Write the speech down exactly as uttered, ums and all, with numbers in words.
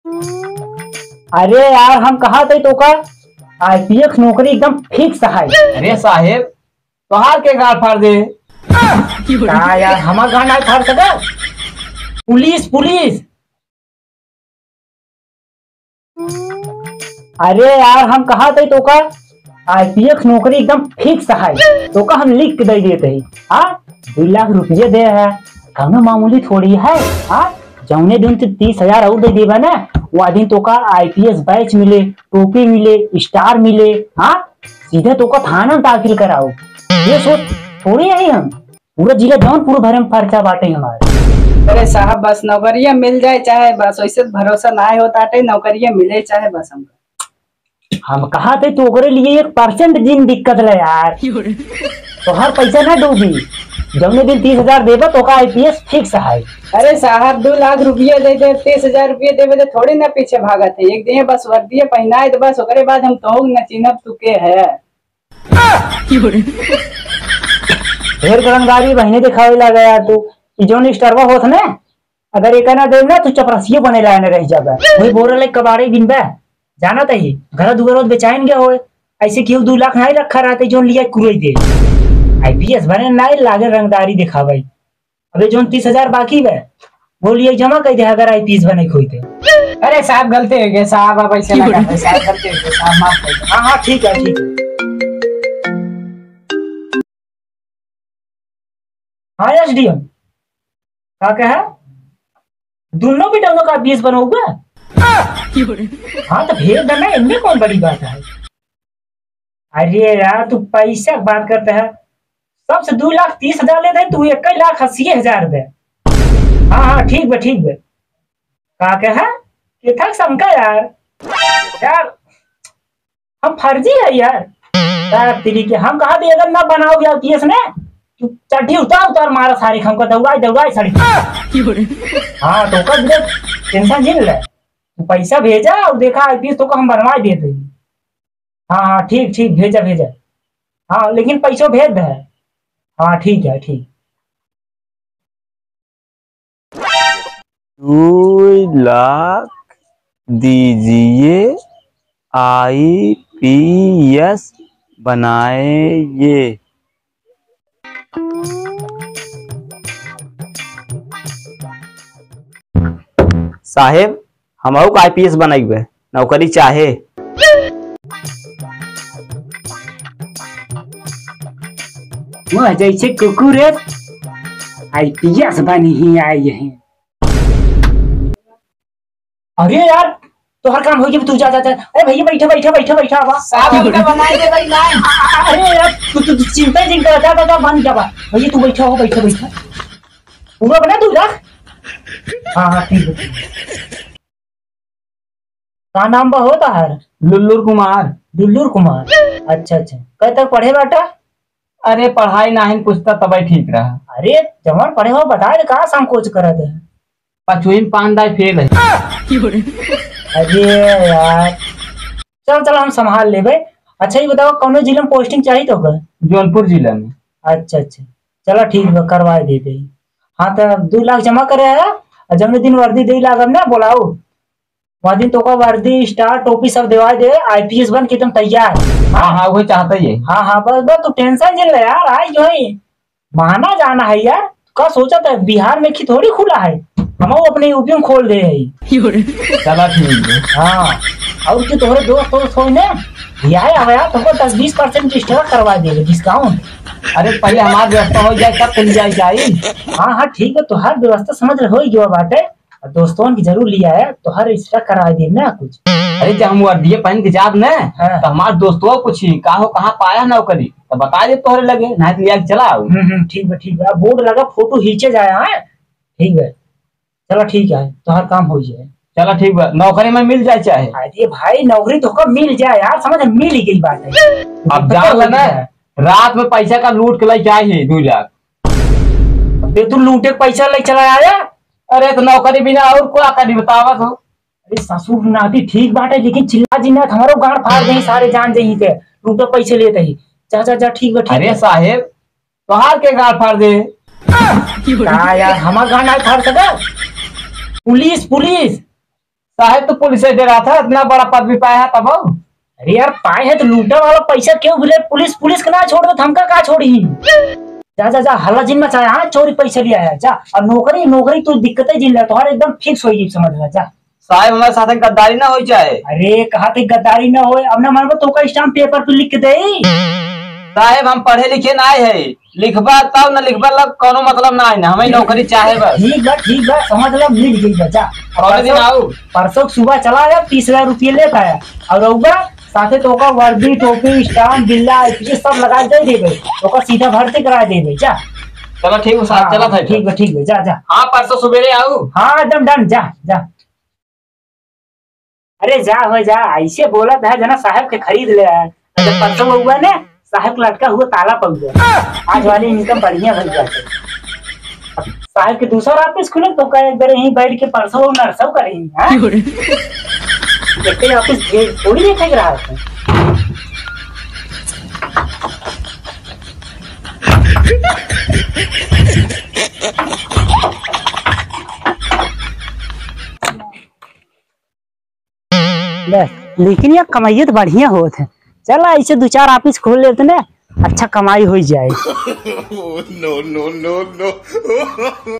अरे यार, हम कहा थे तोका, आईपीएस नौकरी एकदम फिक्स है। अरे साहेब, तोहार के गाड़ फाड़ दे। का यार, हमार गाड़ नाहीं फाड़ सका? पुलिस, पुलिस। अरे यार, हम कहा थे तोका, आईपीएस नौकरी एकदम फिक्स है, तोका हम लिख के दे देते हैं। हाँ, दो लाख रुपये दे है, कौनो मामूली थोड़ी है। हाँ, जौने दिन तू तीस हजार और दे देबा ना, वो दिन तोका आईपीएस बैच मिले, टोपी मिले, स्टार मिले। हाँ, सीधे तोका थाना में दाखिल कराओ। ये सोच थोड़ी है हम, पूरा जिला जौनपुर भरे में पर्चा बाटे हमारे। अरे साहब, बस नौकरिया मिल जाए चाहे बस, वैसे तो भरोसा ना होता है, नौकरिया मिले चाहे बस हमको। हम कहा थे तो ओकरे लिए एक परसेंट जिन दिक्कत रहे यार। तोहार पैसा ना डूबी, जौने दिन तीस हजार देबा तो का आईपीएस फिक्स है। अरे साहब, दो लाख रुपया दे दे, तीस हजार रुपया देबे तो थोड़ी ना पीछे भागत है। एक दिन बस वर्दिया पहनाए दे बस, ओकरे बाद हम तोहू न चिन्हब तू के है। ढेर गरंगारी बहिने दिखावे लागे यार तू। ई जौन स्टारवा होत ने, अगर एका ना देब ना, तू चपरासियो बने लायक न रह जाबे। वही बोरल एक कबाड़े बिनबे। जाना तही, घर दुआर होत बेचाइन गया होए। ऐसे केहू दू लाख नाई रखा रहते, जौन लिया कुरई दे। आईपीएस बने नाई लागे रंगदारी दिखावे। अबे जौन तीस हजार बाकी बे, वो लिया जमा कर दे, अगर आईपीएस बने खोई थे। अरे साहब, गलती हो गई साहब, अब ऐसे ना करते साहब, गलती हो गई साहब, माफ कर दो। हाँ, हाँ, ठीक है, ठीक है। हाँ, एसडीएम, का कहा? दोनों भी दोनों का बीस बनोगे? हाँ, तो भेज देना, इनमें कौन बड़ी बात है? अरे यार, तू पैसा की बात करते है, सबसे दो लाख तीस हजार लेते हैं, तू एक लाख अस्सी हजार दे। हाँ, हाँ, ठीक बे, ठीक बे। का कहा? कितना शंका यार, यार, हम फर्जी है यार। यार तेरी के हम कहा भी अगर ना बनाओ यार केस में, तू चड्ढी उतार उतार मारा सारे, हमको दौड़ाई दौड़ाई सड़ी। हाँ, तो कर दे, टेंशन जिन ले, तू पैसा भेजा और देखा आईपीएस तो को हम बनवा देते हैं। हाँ, हाँ, ठीक, ठीक, भेजा, भेजा। हाँ, लेकिन पैसो भेज दे। हाँ, ठीक है, ठीक। दो लाख दीजिए, आईपीएस बनाएंगे। साहेब, हमहू का आईपीएस बनइबे, नौकरी चाहे। वह जैसे कुकुर आईपीएस बनी ही आई है। अरे यार, तोहर काम हो गया, तू जा, जा, जा। अरे भैया, बैठा, बैठा, बैठा, बैठा, आवा। साहब, हमका बनाई दे भाई, ना। अरे यार, तू, तू, तू चिंता ही चिंता, जा, जा, जा, बन जा, बा। भैया, तू बैठा हो, बैठा, बैठा। पूरा बना तू, रख। हाँ, हाँ, ठीक है, ठीक है। का नाम बा हो तोहार? लुल्लुर कुमार। लुल्लुर कुमार। अच्छा, अच्छा। कब तक पढ़े बाटा? अरे, पढ़ाई नाहिन कुछ त तबे ठीक रहा। अरे, जवन पढ़े हो बता दे, का संकोच करत है? पचवीं में पान दाई फेल है। अरे यार, चल, चल, हम संभाल लेबे। अच्छा, ये बताओ, कौनो जिला में पोस्टिंग चाहिए तो का? जौनपुर जिला में। अच्छा, अच्छा, चलो ठीक बा, करवा देते हैं। हाँ, तो दो लाख जमा करे है, और जौने दिन वर्दी दे लागब ना, बोलाओ, वह दिन तोका वर्दी, स्टार, टोपी सब देवा दे, आईपीएस बन के एकदम तैयार। हाँ, हाँ, वही चाहता ही है। हाँ, हाँ, बस, बस, तू टेंशन जिन ले यार, आई जो है, माना जाना है यार। का सोचत है, बिहार में की थोड़ी खुला है, हम अपने यूपी में खोल दे है। चला ठीक है। हाँ, और जो तोहरे दोस्त दोस्त होई ना, यह है, अब यार, तुमको दस बीस परसेंट एक्स्ट्रा करवा देंगे डिस्काउंट। अरे, पहले हमारा व्यवस्था हो जाए, तब चल जाए जाई। हाँ, हाँ, ठीक है, तो हर व्यवस्था समझ रहे हो, जो बात है, दोस्तों की जरूर लिया है, तो हर एक्स्ट्रा करा दे ना कुछ। अरे, जब हम वर्दिये पहन के जाब ना, हाँ। तो हमार दोस्तों पूछी, "का हो, कहाँ पाया नौकरी?" तो बता दे तोहरे लगे, नहीं तो लिया के चला आओ। हम्म, हम्म, ठीक बा, ठीक बा। बोर्ड लगा, फोटो खींचे जाए, हाँ? ठीक बा, चलो ठीक है, तोहर काम हो जाए। चलो ठीक बा, नौकरी में मिल जाए चाहे। अरे भाई, नौकरी तो कब मिल जाए यार, समझ में मिल ही गई बात है। अब जान ले ना, रात में पैसा का लूट के लेके आई है दो लाख। अबे तू लूटे के पैसा ले चला आया? अरे तो नौकरी बिना और का करी बतावा तो। अरे ससुर नाती ठीक बाटे, लेकिन चिल्ला जिन्ना त हमरो गांड फाड़ देही, सारे जान जही के लूटे पैसे लेते ही। जा, जा, जा, ठीक बा, ठीक अरे बा। साहेब, तोहार के गांड फाड़ दे। का यार, हमार गांड नहीं फाड़ सके? पुलिस, पुलिस। साहेब, तू पुलिस से डरा था, इतना बड़ा पदवी पाया है तब? अरे यार, पाए है तो लूटा वाला पैसा क्यों बोले? पुलिस, पुलिस के ना छोड़ दे, हमका का छोड़ी? जा, जा, जा, हल्ला जिन मचाया, हाँ, चोरी पैसा लिया है, जा। और नौकरी, नौकरी तू दिक्कत है जिन ले, तुम्हारा एकदम फिक्स होई, समझ ले, जा। साहेब, हमारे साथ गद्दारी ना होई चाहे। अरे, कहा थे गद्दारी ना होए, अब ना मानबो तो का स्टाम्प पेपर पे लिख दे। साहेब, हम पढ़े लिखे ना आए है, लिखबा तब न लिखबा लग, कौनो मतलब ना है ना, हमें नौकरी चाहे बस। ठीक बा, ठीक बा, समझ लो, मिल गई बा, जा। कौन दिन परसों, आऊ? परसों सुबह चला आया, तीस हजार रुपये लेता है, और रउआ साथे तो ओकर वर्दी, टोपी, स्टाम्प, बिल्ला, ये सब लगा दे देबे, ओकर सीधा भर्ती करा देबे, जा। चलो ठीक बा साहब, हाँ, चलत है ठीक फिर। बा, ठीक बा, जा, जा। हाँ, परसों सुबेरे आऊ। हाँ, एकदम डन, जा, जा। अरे जा हो जा, ऐसे बोलत है जना साहब के खरीद ले है। अच्छा, परसों हुआ ने साहब के लटका हुआ ताला पहुंचा। आज वाली इनकम बढ़िया हो जाते। साहब के दूसरा ऑफिस खुले तो कहे एक बार यहीं बैठ के परसों नरसों करेंगे, हाँ? एक ही ऑफिस भीड़ थोड़ी देखे के रहा है। ले, लेकिन यार कमाइए तो बढ़िया होत है। चला ऐसे दो चार ऑफिस खोल लेते ना, अच्छा कमाई हो जाए। No, no, no, no।